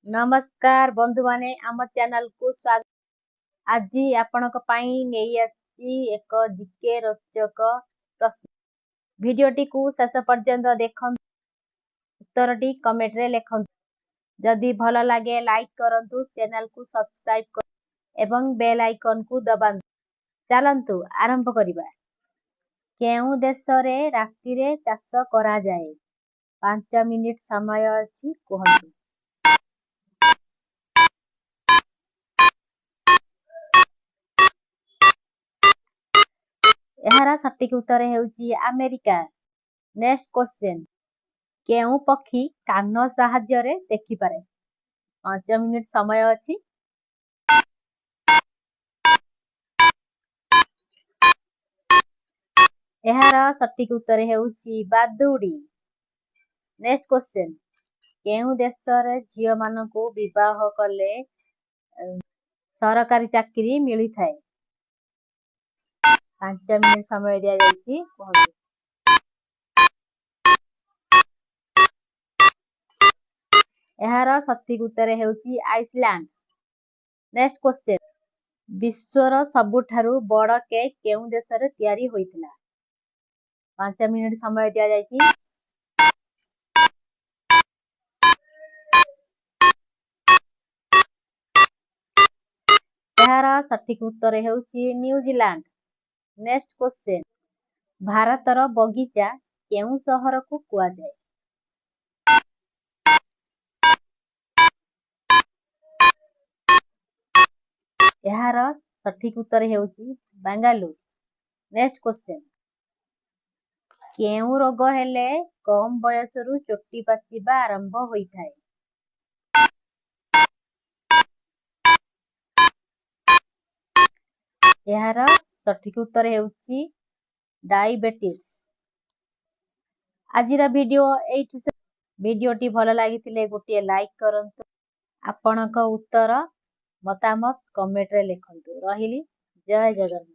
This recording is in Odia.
ନମସ୍କାର ବନ୍ଧୁମାନେ, ଆମ ଚ୍ୟାନେଲକୁ ସ୍ୱାଗତ। ଆଜି ଆପଣଙ୍କ ପାଇଁ ନେଇ ଆସିଛି ଏକ ଜିକେ ରୋଚକ ପ୍ରଶ୍ନ। ଭିଡ଼ିଓଟିକୁ ଶେଷ ପର୍ଯ୍ୟନ୍ତ ଦେଖନ୍ତୁ, ଉତ୍ତରଟି କମେଣ୍ଟରେ ଲେଖନ୍ତୁ। ଯଦି ଭଲ ଲାଗେ, ଲାଇକ୍ କରନ୍ତୁ, ଚ୍ୟାନେଲକୁ ସବସ୍କ୍ରାଇବ୍ କରନ୍ତୁ ଏବଂ ବେଲ୍ ଆଇକନକୁ ଦବାନ୍ତୁ। ଚାଲନ୍ତୁ ଆରମ୍ଭ କରିବା। କେଉଁ ଦେଶରେ ରାତିରେ ଚାଷ କରାଯାଏ? 5 ମିନିଟ୍ ସମୟ ଅଛି, କୁହନ୍ତୁ। ଏହାର ସଠିକ୍ ଉତ୍ତର ହେଉଛି ଆମେରିକା। ନେକ୍ସଟ କ୍ୱେଶ୍ଚନ, କେଉଁ ପକ୍ଷୀ କାନ ସାହାଯ୍ୟରେ ଦେଖିପାରେ? 5 ମିନିଟ୍ ସମୟ ଅଛି। ଏହାର ସଠିକ୍ ଉତ୍ତର ହେଉଛି ବାଦୁଡ଼ି। ନେକ୍ସଟ କ୍ୱେଶ୍ଚନ, କେଉଁ ଦେଶରେ ଝିଅମାନଙ୍କୁ ବିବାହ କଲେ ସରକାରୀ ଚାକିରି ମିଳିଥାଏ? 5 ମିନିଟ୍ ସମୟ ଦିଆଯାଇଛି, କୁହନ୍ତୁ। ଏହାର ସଠିକ୍ ଉତ୍ତର ହେଉଛି ଆଇସଲ୍ୟାଣ୍ଡ। ନେକ୍ସଟ କ୍ୱେଶ୍ଚନ, ବିଶ୍ୱର ସବୁଠାରୁ ବଡ଼ କେକ୍ କେଉଁ ଦେଶରେ ତିଆରି ହୋଇଥିଲା? 5 ମିନିଟ୍ ସମୟ ଦିଆଯାଇଛି। ଏହାର ସଠିକ୍ ଉତ୍ତର ହେଉଛି ନ୍ୟୁଜିଲାଣ୍ଡ। ନେକ୍ସଟ କ୍ୱେଶ୍ଚନ, ଭାରତର ବଗିଚା କେଉଁ ସହରକୁ କୁହାଯାଏ? ଏହାର ସଠିକ୍ ଉତ୍ତର ହେଉଛି ବାଙ୍ଗାଲୁରୁ। ନେକ୍ସଟ କ୍ୱେଶ୍ଚନ, କେଉଁ ରୋଗ ହେଲେ କମ୍ ବୟସରୁ ଚୁଟି ପାଚିବା ଆରମ୍ଭ ହୋଇଥାଏ? ଏହାର ସଠିକ୍ ଉତ୍ତର ହେଉଛି ଡାଇବେଟିସ୍। ଆଜିର ଭିଡ଼ିଓ ଏଇଠି। ଭିଡ଼ିଓଟି ଭଲ ଲାଗିଥିଲେ ଗୋଟିଏ ଲାଇକ୍ କରନ୍ତୁ। ଆପଣଙ୍କ ଉତ୍ତର, ମତାମତ କମେଣ୍ଟରେ ଲେଖନ୍ତୁ। ରହିଲି, ଜୟ ଜଗନ୍ନାଥ।